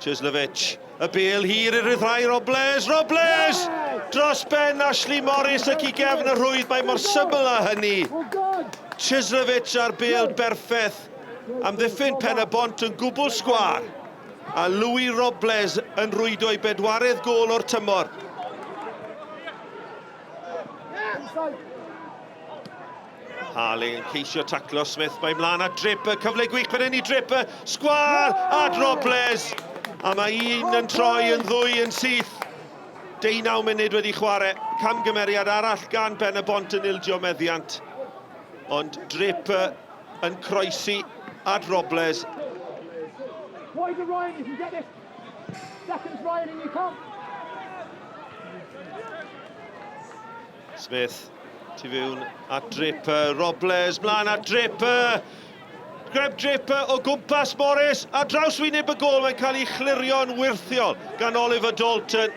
Chislovich, y bel hir i ryddhau Robles, Robles! Dros ben Ashley Morris ac i gefn y rhwyd, mae mor syml â hynny. Chislovich a'r bel berffeth, amddiffyn pen y bont yn gwbl sgwâr. A Louis Robles yn rwydo ei bedwaredd gôl o'r tymor. Harley yn ceisio taclo Smith, mae mlaen at Draper, cyfle gwych fan hyn i Draper, sgwar at Robles, a mae un yn troi yn ddwy yn syth. 19 munud wedi chwarae, camgymeriad arall gan Ben y Bont yn ildio meddiant, ond Draper yn croesi at Robles. Wider Ryan, you can get this. Seconds Ryan in you come. Smith, tu fewn at Draper, Robles, mlaen at Draper! Greg Draper o gwmpas Morris, a draws wyneb y gôl, mae'n cael ei chlirio'n wyrthiol gan Oliver Dalton,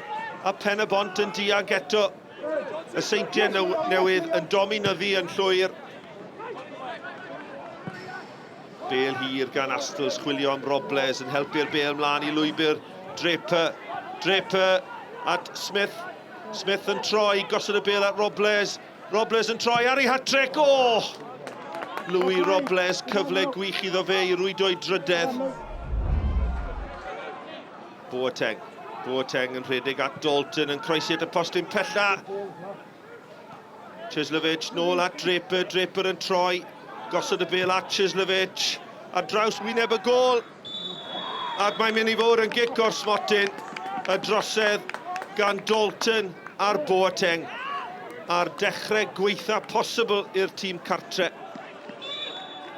a Pen y Bont yn dianc eto. Y Seintiau Newydd yn dominyddu yn llwyr. Bêl hir gan Astles, chwilio am Robles, yn helpu'r bêl mlaen i lwybr Draper. Draper at Smith. Smith yn troi, gosod y bêl at Robles. Robles yn troi ar ei hat-trick. O! Louis Robles, cyfle gwych iddo fe i rwydo ei drydedd. Boateng. Boateng yn rhedeg at Dalton, yn croesi at y postyn pella. Chislovich nôl at Draper, Draper yn troi, gosod y bêl at Chislovich, ar draws wyneb y gôl, ac mae'n mynd i fod yn gic o'r smotyn, y drosedd gan Dalton a'r Boateng, a'r dechrau gweitha posibl i'r tîm cartre.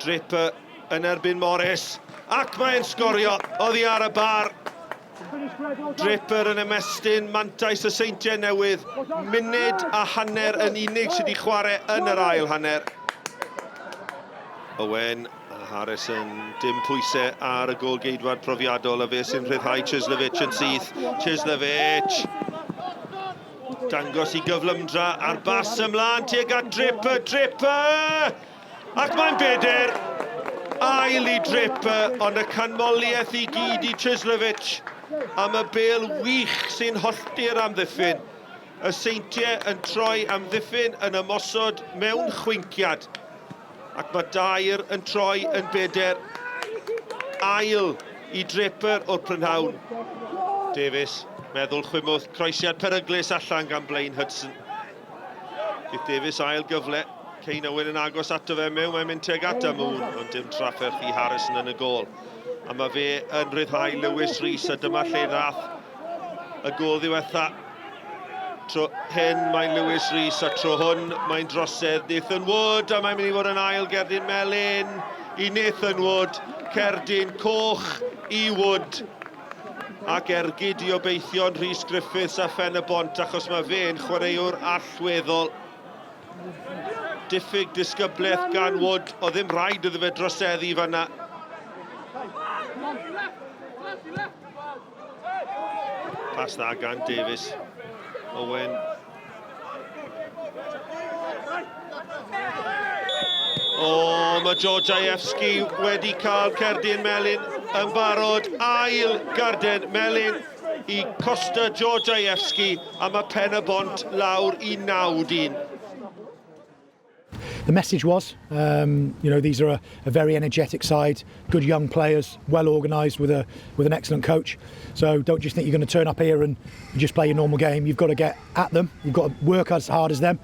Draper yn erbyn Morris, ac mae'n sgorio oddi ar y bar. Draper yn ymestyn mantais y Seintiau Newydd. Munud a hanner yn unig sydd wedi chwarae yn yr ail hanner. Owen a Harrison, dim pwysau ar y gôl geidwad profiadol a fe sy'n rhyddhau Chislovich yn syth. Chislovich! Dangos i gyflymdra a'r bas ymlaen tuag at Draper, Draper! Ac mae'n beder! Ail i Draper, ond y canmoliaeth i gyd i Chislovich am y bêl wych sy'n hollti'r amddiffyn. Y Seintiau yn troi amddiffyn yn ymosod mewn chwinciad. Ac mae dair yn troi yn beder. Ail i Draper o'r prynhawn. Davies, meddwl chwimwth, croesiad peryglus allan gan Blaine Hudson. Keith Davies ail gyfle. Kane Owen yn agos ato fe mewn, mae'n mynd tuag at Amoon, ond dim trafferth i Harrison yn y gôl. A mae fe yn rhyddhau Lewis Rees, a dyma lle ddath y gôl ddiwetha. Tro hyn mae'n Lewis Rees, a tro hwn mae'n drosedd Nathan Wood, a mae'n mynd i fod yn ail gerdyn melyn i Nathan Wood, cerdyn coch i Wood. Ac ergyd i obeithion Rhys Griffiths a Phen y Bont, achos mae fe'n chwaraewr allweddol. Diffyg disgyblaeth gan Wood, o ddim rhaid iddo fe droseddu fanna. Pas dda gan Davies. Owen. O, mae George Ajewski wedi cael cerdyn melyn yn barod. Ail garden melyn i Kosta Georgievski a mae Pen-y-bont lawr i 9-1. The message was, um, you know, these are a, a very energetic side, good young players, well organised with a with an excellent coach. So don't just think you're going to turn up here and just play your normal game. You've got to get at them. You've got to work as hard as them,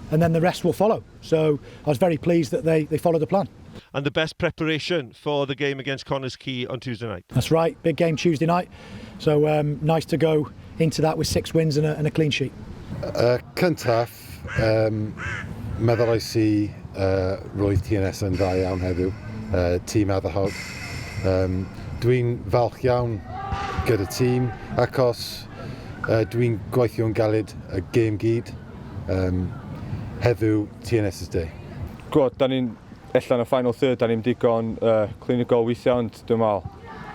and then the rest will follow. So I was very pleased that they, they followed the plan. And the best preparation for the game against Connah's Quay on Tuesday night. That's right, big game Tuesday night. So um, nice to go into that with six wins and a, and a clean sheet. Uh, cyntaf, um, meddylais i uh, roedd TNS yn dda iawn heddiw, uh, tîm ardderchog. Um, dwi'n falch iawn gyda tîm achos uh, dwi'n gweithio'n galed y gêm gyd. Um, heddiw TNS's day. Gwod, da ni'n ella yn y final third, da ni'n digon uh, clinigol weithiau, ond dwi'n meddwl,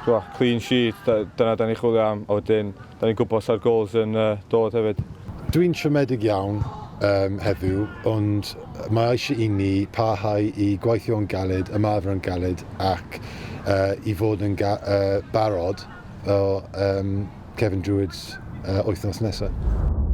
gwod, clean sheet, da, dyna da ni'n chwilio am, a wedyn da ni'n gwybod sa'r goals yn uh, dod hefyd. Dwi'n siomedig iawn. um, heddiw, ond mae eisiau i ni parhau i gweithio'n galed, ymarfer yn galed ac uh, i fod yn ga uh, barod o um, Cefn Druids uh, wythnos nesaf.